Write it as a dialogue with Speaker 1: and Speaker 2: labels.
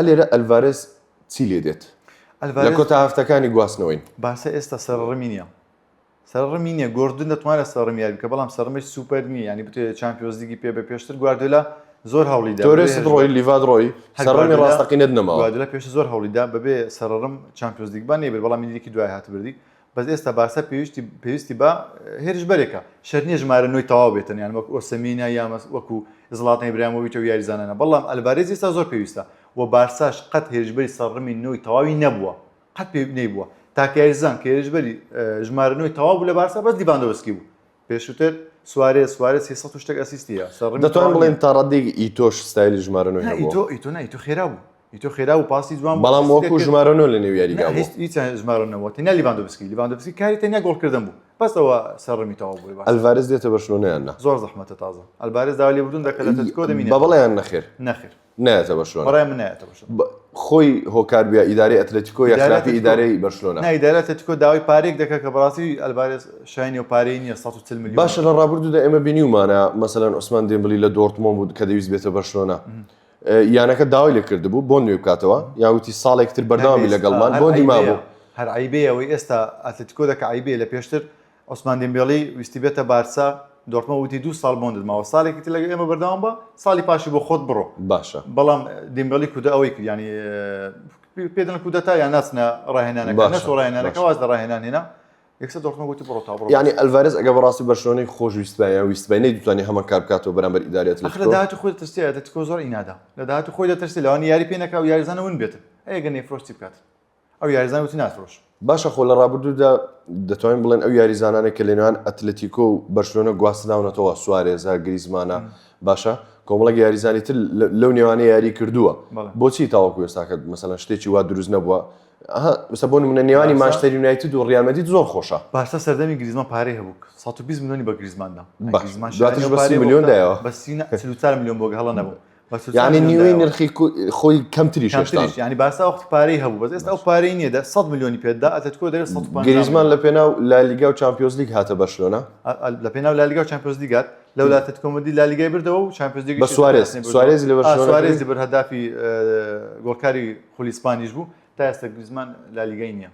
Speaker 1: ئەلێرە ئەلڤارێز چی لێ دێت؟ لە
Speaker 2: ئەلڤارێز
Speaker 1: کۆتا هەفتەکانی گواستنەوەین.
Speaker 2: بارسا ئێستا سەرڕمی نییە. سەرڕمی نییە گۆردن دەتوانێت سەرڕمی یاری بکە بەڵام سەرڕمێکی سوپەر نییە یانی بتوێت چامپیۆنز لیگی پێ بە پێشتر گواردیۆلا زۆر هەوڵی دا بەبێ
Speaker 1: تۆرێست
Speaker 2: هێرشبەر
Speaker 1: ڕۆی، لیڤاد ڕۆی،
Speaker 2: هەر
Speaker 1: سەرڕمی
Speaker 2: گواردیۆلا
Speaker 1: ڕاستەقینەت نەماوە.
Speaker 2: گواردیۆلا پێشتر زۆر هەوڵی دا بەبێ سەرڕم چامپیۆنز لیگ با نەیبرد بەڵام لیگی دوای هات بردی بەس ئێستا بارسا پێویستی پێویستی بە هێرشبەرێکە شەرت نییە ژمارە نۆی تەواو بێتن یان وەک ئۆسەمینا یا وەکو زڵاتان ئیبراهیمۆڤیچ و یاریزانانە بەڵام ئەلڤارێز ئێستا زۆر پێویستە و بارساش قەت هێرشبەری سەرڕمی نۆی تەواوی نەبووە قەت پێ نەیبووە تاکە یاریزان کە هێرشبەری ژمارە نۆی تەواو بوو لە بارسا بەس لیڤاندۆڤسکی بوو پێشووتر سوارێز سوارێز 300 و شتێک assist ی هەیە سەرڕمی
Speaker 1: دەتوانین
Speaker 2: تەواو
Speaker 1: بڵێین
Speaker 2: نییە
Speaker 1: تا ڕادەیەک ئیتۆش ستایلی ژمارە نۆی
Speaker 2: نا
Speaker 1: هەبووە.
Speaker 2: ئیتۆ ئیتۆ نا ئیتۆ خێرا بوو ئیتۆ خێرا بوو پاسی جوان بوو
Speaker 1: بەڵام
Speaker 2: assist ی
Speaker 1: وەکو
Speaker 2: دەکرد
Speaker 1: ژمارە نۆ لە نێو
Speaker 2: نا
Speaker 1: یاریگا بوو.
Speaker 2: هیچ هیچ ژمارە نۆ بووە تەنیا لیڤاندۆڤسکی لیڤاندۆڤسکی کاری تەنیا گۆڵکردن بوو بەس ئەوە سەرڕمی تەواو بوو لە بارسا.
Speaker 1: ئەلڤارێز دێتە بەرشلۆنە یان نا؟
Speaker 2: زۆر زەحمەتە تازە ئەلڤارێز داوای لێبوردن دەکات لە ئەتلەتیکۆ
Speaker 1: بە
Speaker 2: دەمینێتەوە.
Speaker 1: بەڵێ یان نەخێر؟
Speaker 2: نەخێر.
Speaker 1: نایەتە بەرشلۆنە.
Speaker 2: بەڕای من نایەتە بەرشلۆنە.
Speaker 1: خۆی هۆکار بووە ئیدارەی ئەتلەتیکۆ یا
Speaker 2: ئیدارەی
Speaker 1: خراپی
Speaker 2: ئەتلەتیکۆ
Speaker 1: ئیدارەی بەرشلۆنە؟
Speaker 2: نا ئیدارەی ئەتلەتیکۆ داوای پارەیەک دەکات کە بەڕاستی ئەلڤارێز شایەنی ئەو پارەی نییە 140 ملیۆن.
Speaker 1: باشە لە ڕابردوودا ئێمە بینیومانە مەسەلەن عوسمان دێمبلی لە دۆرتمۆند بوو کە دەویست بێتە بەرشلۆنە یانەکە داوای لێ کردبوو بۆند نوێ بکاتەوە یا وتی ساڵێک تر بەردەوامی لەگەڵمان بۆندی مابوو.
Speaker 2: هەر عەیبەیە ئەوەی ئێستا ئەتلەتیکۆ دەکا عەیبەیە لە پێشتر عوسمان دێمبێڵی ویستی بێتە بارسا دۆرتمۆند وتی دوو ساڵ بۆندت ماوە ساڵێکی تر لەگەڵ ئێمە بەردەوام بە ساڵی پاشی بۆ خۆت بڕۆ.
Speaker 1: باشە.
Speaker 2: بەڵام دێمبێڵی کودە ئەوەی کرد یانی پێ دەڵێن کودەتا یان ناچنە ڕاهێنانەکە نەچووە ڕاهێنانەکە واز لە ڕاهێنان هێنا یەکسەر دۆرتمۆند گوتی بڕۆ تا بڕۆ.
Speaker 1: یانی ئەلڤارێز ئەگەر بەڕاستی بەرشلۆنەی خۆش ویستبایە یان ویستبای نەیدوتوانی هەمان کار بکاتەوە بەرامبەر ئیدارەی
Speaker 2: ئەخ لە
Speaker 1: ئەتلەتیکۆ؟
Speaker 2: داهاتوو خۆی دەترسێ ئەتلەتیکۆ زۆر عینادە لە داهاتوو خۆی دەترسێ لەوانەیە یاری پێ نەکا و یاریزانە ون بێتن ئەی ئەگەر نەیفرۆشت چی بکات ئەو یاریزانە وتی نافرۆشم.
Speaker 1: باشە خۆ لە ڕابردوودا دەتوانین بڵێن ئەو یاریزانانەی کە لەنێوان ئەتلەتیکۆ و بەرشلۆنە گواستراونەتەوە سوارێزە، گریزمانە باشە کۆمەڵێک یاریزانی تر لەو نێوانە یاری کردووە بۆچی تاوەکو ئێستاکە مەسەلەن شتێکی وا دروست نەبووە ئەها مەسەلەن بۆ نمونە نێوانی مانچستەر یونایتد و ڕیال مەدرید زۆر خۆشە.
Speaker 2: بارسا سەردەمی گریزمان پارەی هەبوو 120 ملیۆنی بە گریزمان دا.
Speaker 1: باش
Speaker 2: گریزمان
Speaker 1: دواترش
Speaker 2: شایەنی ئەو
Speaker 1: بە 30
Speaker 2: پارەیە بوو
Speaker 1: ملیۆن دایەوە.
Speaker 2: بە 30 نا 44 ملیۆن بۆ هەڵە نەبووم. بە 44
Speaker 1: یعنی
Speaker 2: ملیۆن
Speaker 1: نیوەی
Speaker 2: دایەوە.
Speaker 1: نرخی خۆی کەمتریش هێشتان.
Speaker 2: کەمتریش یعنی بارسا وەختی پارەی هەبوو بەس ئێستا ئەو پارەی نییە دە 100 ملیۆنی پێت دا ئەتلەتیکۆ دەرێ 150
Speaker 1: گریزمان
Speaker 2: ملیۆن.
Speaker 1: لە پێناو لالیگا و چامپیۆنزلیگ هاتە بەرشلۆنە.
Speaker 2: لە پێناو لالیگا و چامپیۆنزلیگ هات لەولا ئەتلەتیکۆ مەدرید لالیگای بردەوە و چامپیۆنزلیگیش
Speaker 1: بە سوارێز سوارێزی لە بەرشلۆنە کردی؟
Speaker 2: سوارێزی برد هەدافی گۆڵکاری خولی ئیسپانیش بوو تا ئێستا گریزمان لالیگای نییە.